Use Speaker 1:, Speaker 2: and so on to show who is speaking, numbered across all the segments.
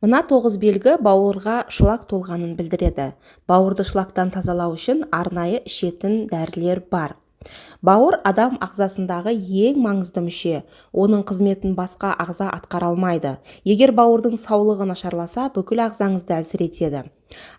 Speaker 1: Мына 9 белгі бауырға шлак толғанын білдіреді. Бауырды шлактан тазалау үшін арнайы ішетін дәрілер бар. Бауыр адам ағзасындағы ең маңызды мүше. Оның қызметін басқа ағза атқара алмайды. Егер бауырдың саулығы нашарласа, бүкіл ағзаңызды әлсіретеді.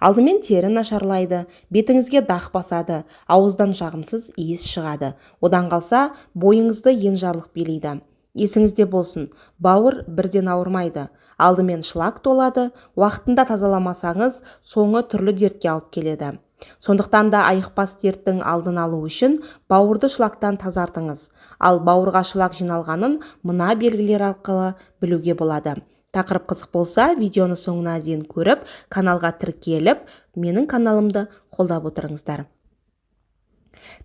Speaker 1: Алдымен тері нашарлайды, бетіңізге дақ басады, ауыздан жағымсыз иіс шығады. Одан қалса, бойыңызды енжарлық билейді. Есіңізде болсын, бауыр бірден ауырмайды. Алдымен шлак толады, уақытында тазаламасаңыз, соңы түрлі дертке алып келеді. Сондықтан да айықпас дерттің алдын алу үшін бауырды шлактан тазартыңыз. Ал бауырға шлак жиналғанын мына белгілер арқылы білуге болады. Тақырып қызық болса, видеоны соңына дейін көріп, каналға тіркеліп, менің каналымды қолдап отырыңыздар.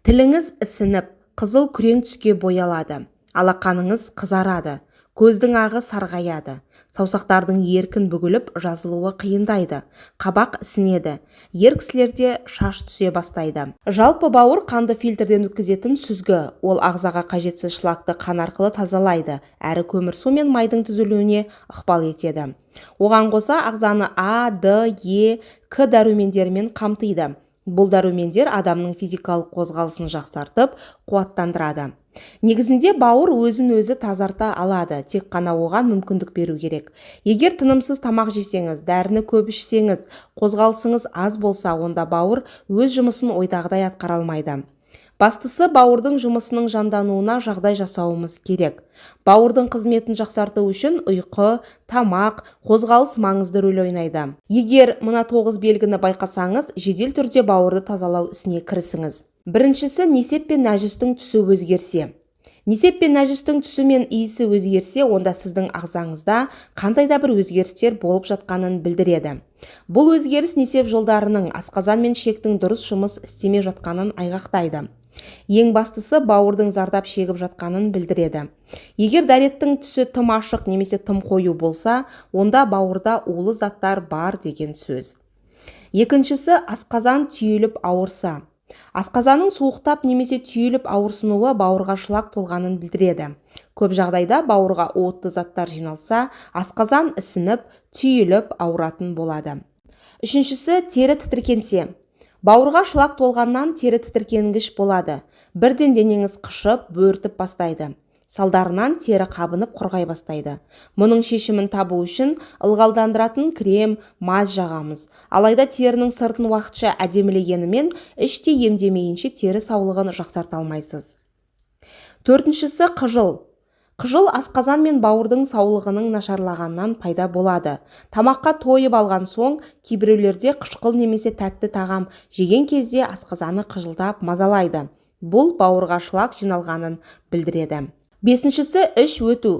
Speaker 1: Тіліңіз ісініп, қызыл күрең түске боялады. Алақаныңыз қызарады, көздің ағы сарғаяды, саусақтардың еркін бүгіліп жазылуы қиындайды, қабақ ісінеді, ер кісілерде шаш түсе бастайды. Жалпы бауыр қанды фильтрден өткізетін сүзгі. Ол ағзаға қажетсіз шлакты қан арқылы тазалайды, әрі көмірсу мен майдың түзілуіне ықпал етеді. Оған қоса ағзаны А, Д, Е, К дәрумендерімен қамтиды. Бұл дәрумендер адамның физикалық қозғалысын жақсартып, қуаттандырады. Негізінде бауыр өзін өзі тазарта алады, тек қана оған мүмкіндік беру керек. Егер тынымсыз тамақ жесеңіз, дәріні көп ішсеңіз, қозғалысыңыз аз болса, онда бауыр өз жұмысын ойдағыдай атқара алмайды. Бастысы бауырдың жұмысының жандануына жағдай жасауымыз керек. Бауырдың қызметін жақсарту үшін ұйқы, тамақ, қозғалыс маңызды рөл ойнайды. Егер мына 9 белгіні байқасаңыз, жедел түрде бауырды тазалау ісіне кірісіңіз. Біріншісі, несеп пен нәжістің түсі өзгерсе. Несеп пен нәжістің түсі мен иісі өзгерсе, онда сіздің ағзаңызда қандай да бір өзгерістер болып жатқанын білдіреді. Бұл өзгеріс несеп жолдарының, асқазан мен ішектің дұрыс жұмыс істемей жатқанын айғақтайды. Ең бастысы бауырдың зардап шегіп жатқанын білдіреді. Егер дәреттің түсі тым ашық немесе тым қою болса, онда бауырда улы заттар бар деген сөз. Екіншісі, асқазан түйіліп ауырса. Асқазанның суықтап немесе түйіліп ауырсынуы бауырға шлак толғанын білдіреді. Көп жағдайда бауырға уытты заттар жиналса, асқазан ісініп, түйіліп ауыратын болады. Үшіншісі, тері тітіркенсе. Бауырға шлак толғаннан тері тітіркенгіш болады. Бірден денеңіз қышып, бөртіп бастайды. Салдарынан тері қабынып құрғай бастайды. Мұның шешімін табу үшін ылғалдандыратын крем, мазь жағамыз. Алайда терінің сыртын уақытша әдемілегенімен, іштей емдемейінше тері саулығын жақсарта алмайсыз. Төртіншісі, қыжыл. Қыжыл асқазан мен бауырдың саулығының нашарлағаннан пайда болады. Тамаққа тойып алған соң, кейбіреулерде қышқыл немесе тәтті тағам жеген кезде асқазаны қыжылдап мазалайды. Бұл бауырға шлак жиналғанын білдіреді. Бесіншісі, іш өту.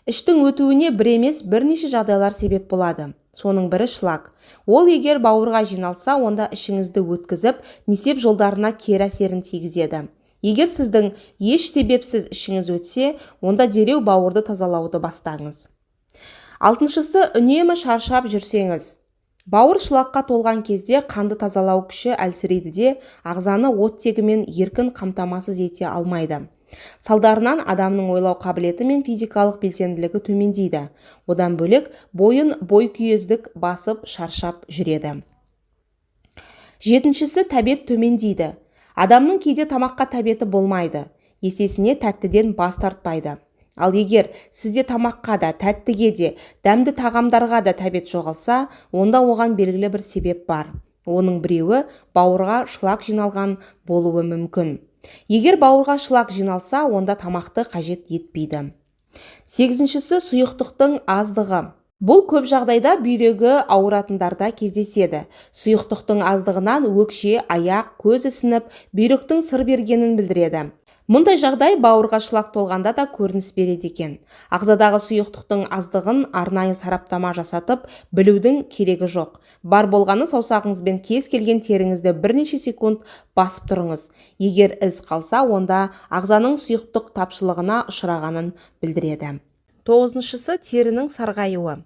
Speaker 1: Іштің өтуіне бір емес, бірнеше жағдайлар себеп болады. Соның бірі шлак. Ол егер бауырға жиналса, онда ішіңізді өткізіп, несеп жолдарына кері әсерін тигізеді. Егер сіздің еш себепсіз ішіңіз өтсе, онда дереу бауырды тазалауды бастаңыз. Алтыншысы, үнемі шаршап жүрсеңіз. Бауыр шлакқа толған кезде қанды тазалау күші әлсірейді де, ағзаны оттегімен еркін қамтамасыз ете алмайды. Салдарынан адамның ойлау қабілеті мен физикалық белсенділігі төмендейді. Одан бөлек, бойын бойкүйездік басып, шаршап жүреді. Жетіншісі, тәбет төмендейді. Адамның кейде тамаққа тәбеті болмайды, есесіне тәттіден бас тартпайды. Ал егер сізде тамаққа да, тәттіге де, дәмді тағамдарға да тәбет жоғалса, онда оған белгілі бір себеп бар. Оның біреуі бауырға шлак жиналған болуы мүмкін. Егер бауырға шлак жиналса, онда тамақты қажет етпейді. Сегізіншісі, сұйықтықтың аздығы. Бұл көп жағдайда бүйрегі ауыратындарда кездеседі. Сұйықтықтың аздығынан өкше, аяқ, көз ісініп, бүйректің сыр бергенін білдіреді. Мұндай жағдай бауырға шлак толғанда да көрініс береді екен. Ағзадағы сұйықтықтың аздығын арнайы сараптама жасатып, білудің керегі жоқ. Бар болғаны саусағыңызбен кез келген теріңізді бірнеше секунд басып тұрыңыз. Егер із қалса, онда ағзаның сұйықтық тапшылығына ұшырағанын білдіреді. Тоғызыншысы, терінің сарғаюы.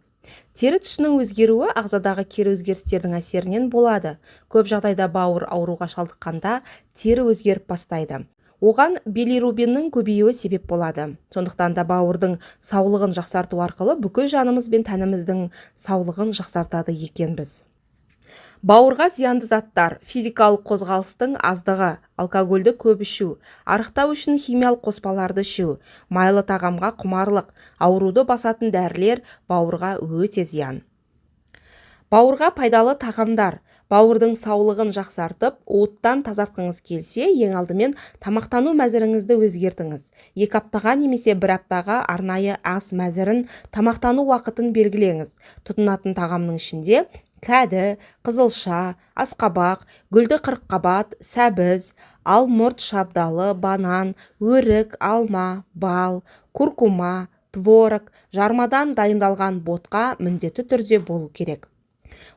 Speaker 1: Тері түсінің өзгеруі ағзадағы кері өзгерістердің әсерінен болады. Көп жағдайда бауыр ауруға шалдыққанда тері өзгеріп бастайды. Оған билирубиннің көбеюі себеп болады. Сондықтан да бауырдың саулығын жақсарту арқылы бүкіл жанымыз бен тәніміздің саулығын жақсартады екенбіз. Бауырға зиянды заттар: физикалық қозғалыстың аздығы, алкогольді көп ішу, арықтау үшін химиялық қоспаларды ішу, майлы тағамға құмарлық, ауруды басатын дәрілер бауырға өте зиян. Бауырға пайдалы тағамдар. Бауырдың саулығын жақсартып, уыттан тазартқыңыз келсе, ең алдымен тамақтану мәзіріңізді өзгертіңіз. 2 аптаға немесе 1 аптаға арнайы ас мәзірін, тамақтану уақытын белгілеңіз. Тұтынатын тағамның ішінде кәді, қызылша, асқабақ, гүлді қырыққабат, сәбіз, алмұрт, шабдалы, банан, өрік, алма, бал, куркума, творог, жармадан дайындалған ботқа міндетті түрде болу керек.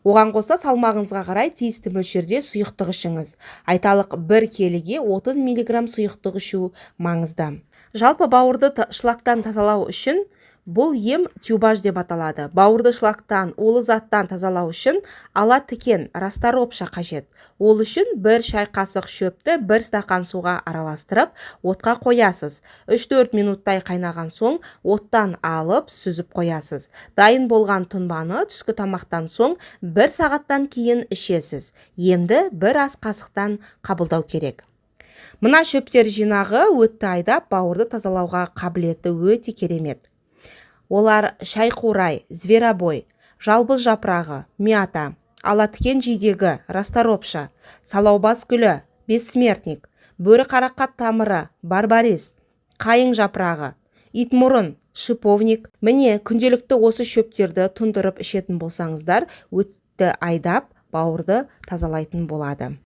Speaker 1: Оған қоса салмағыңызға қарай тиісті мөлшерде сұйықтық ішіңіз. Айталық, 1 келіге 30 миллиграмм сұйықтық ішу маңызды. Жалпы бауырды шлактан тазалау үшін бұл ем тюбаж деп аталады. Бауырды шлактан, улы заттан тазалау үшін ала тікен, расторопша қажет. Ол үшін 1 шай қасық шөпті 1 стақан суға араластырып, отқа қоясыз. 3-4 минуттай қайнаған соң оттан алып, сүзіп қоясыз. Дайын болған тұнбаны түскі тамақтан соң 1 сағаттан кейін ішесіз. Емді 1 ас қасықтан қабылдау керек. Мына шөптер жинағы өтті айдап, бауырды тазалауға қабілеті өте керемет. Олар: шайқурай, зверобой, жалбыз жапырағы, мята, алатікен жидегі, расторопша, салаубас гүлі, бессмертник, бөрі қарақат тамыры, барбарис, қайың жапырағы, итмұрын, шиповник. Міне, күнделікті осы шөптерді тұндырып ішетін болсаңыздар, өтті айдап, бауырды тазалайтын болады.